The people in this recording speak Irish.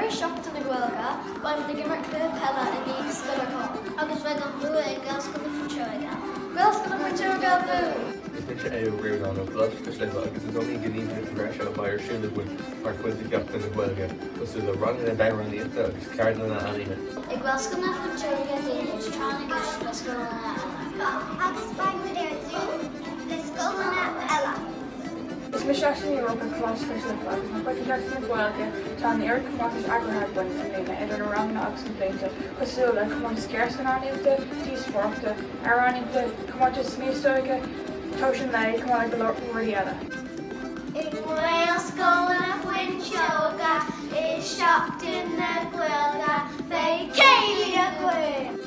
rith Seachtain na Gaeilge, beidh muid ag imirt cluiche peile in aghaidh Scoil Lorcáin. Agus beidh an bua ag Gaelscoil na Fuinseoige. Gaelscoil na Fuinseoige abú! Is mise Aodh Ó Ríordáin ó Choláiste Cois Life agus is iomaí gníomhaíocht bhreise a bheidh ar siúl againn mar chuid de Sheachtain na Gaeilge, cosúil le ranganna d'amhránaíochta agus ceardlanna ealaíne. I Gaelscoil na Fuinseoige déanfaidh muid tráth na gceist le scoileanna eile. Agus beidh muid ar Zoom le scoileanna eile. Is mise Aisling Ní Ruairc ó Choláiste Cois Life agus mar chuid de Sheachtain na Gaeilge tá an oiread comórtais eagraithe againn i mbliana idir na ranganna agus na blianta, cosúil le comórtas gearrscannánaíochta, díospóireachta, amhránaíochta, comórtas míostóige, tomhais an lae, chomh maith le go leor rudaí eile. I nGaelscoil na Fuinseoige i Seachtain na Gaeilge beidh céilí againn!